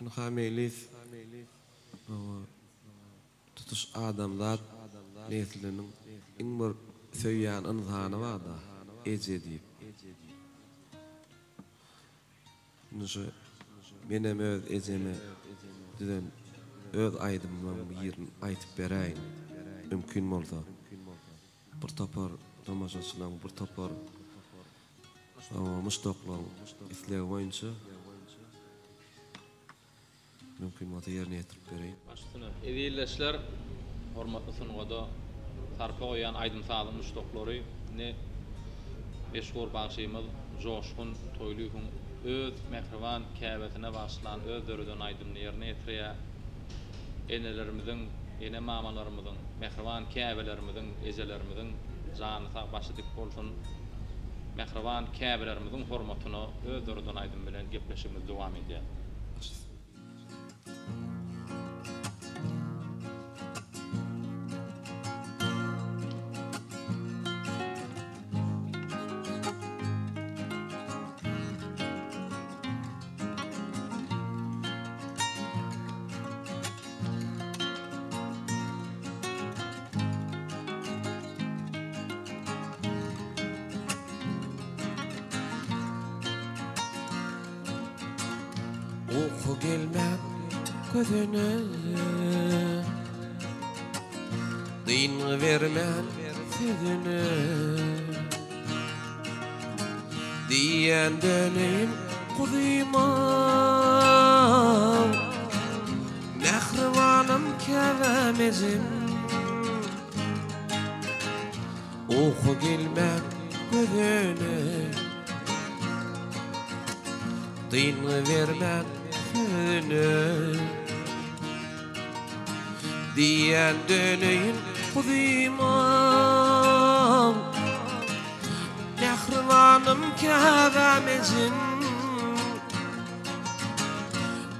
Ynha Meýlis hawa tutuş adamzat nesliniň iň bir söýýän ynsany barda eje diýip. Indi şu menem öz ejeme düzen öz aýdymymyň birini aýtyp beräýin mümkin bolsa. Bir topar tomaşaçylaryň bir topar muşdaklaryň islegi boýunça mümkin bolsa ýerine ýetirip bereýin. Baş üstüne. Eziz ildeşler, hormatly sungata sarpa goýýan aýdym-sazyň muşdaklary, indi meşhur bagşymyz Joşgun Toýlyýewiň öz mähriban käbesine bagyşlan öz döreden aýdymyny ýerine ýetirýär. Enelerimiziň, ene-mamalarymyzyň, mähriban käbelerimiziň, ejelerimiziň jany sag, başy dik bolsun! Mähriban käbelerimiziň hormatyna öz döreden aýdym bilen gepleşigimizi dowam edýäs. Uky gelmän gözüne Dyngy bermän sözüne Diýýän döneýin guzyma Mähribanym käbäm ejem Uky gelmän gözüne Dyngy bermän sözüne Diýýän döneýin guzyma Mähribanym käbäm ejem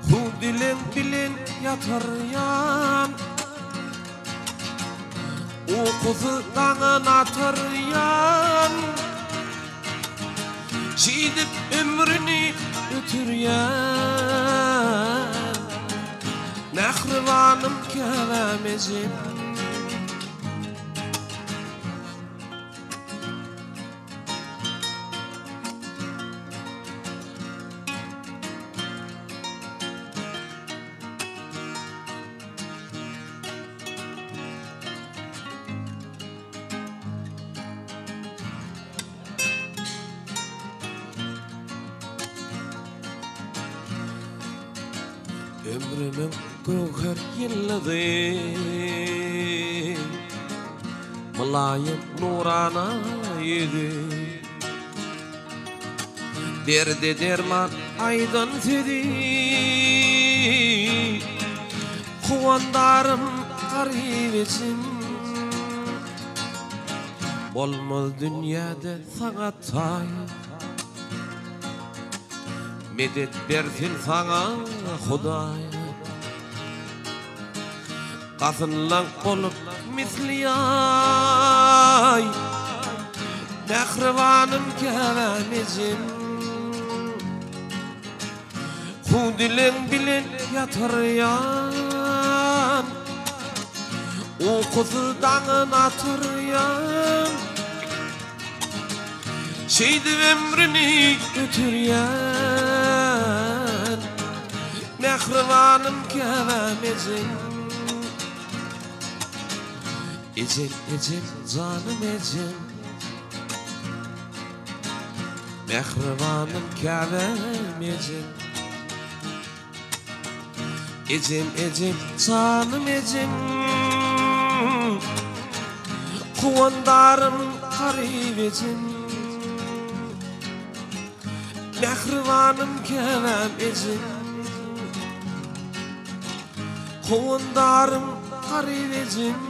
Suw dilen bilen ýatyrýan Ukusy daňyn atyrýan Şeýdip ömrüni ötürýän Mähribanym käbäm ejem. Ömrümiň göwher ýyldyzy, Mylaýym nurana ýüzi. Derde derman aýdan sözi, Howandarym garyp ejem. Bolmaz dünýäde saňa taý. Medet bersin saňa Hudaý. Gasynlaň bolup misli ýaý. Mähribanym käbäm ejem. Suw dileň bilen ýatyrýan. Ukusyz daňyn atyrýan. Şeýdip ömrüni ötürýän Mähribanym käbäm ejem Ejem ejem janym ejem Mähribanym käbäm ejem Ejem ejem janym ejem Howandarym garyp ejem Mähribanym käbäm ejem Howandarym garyp ejem.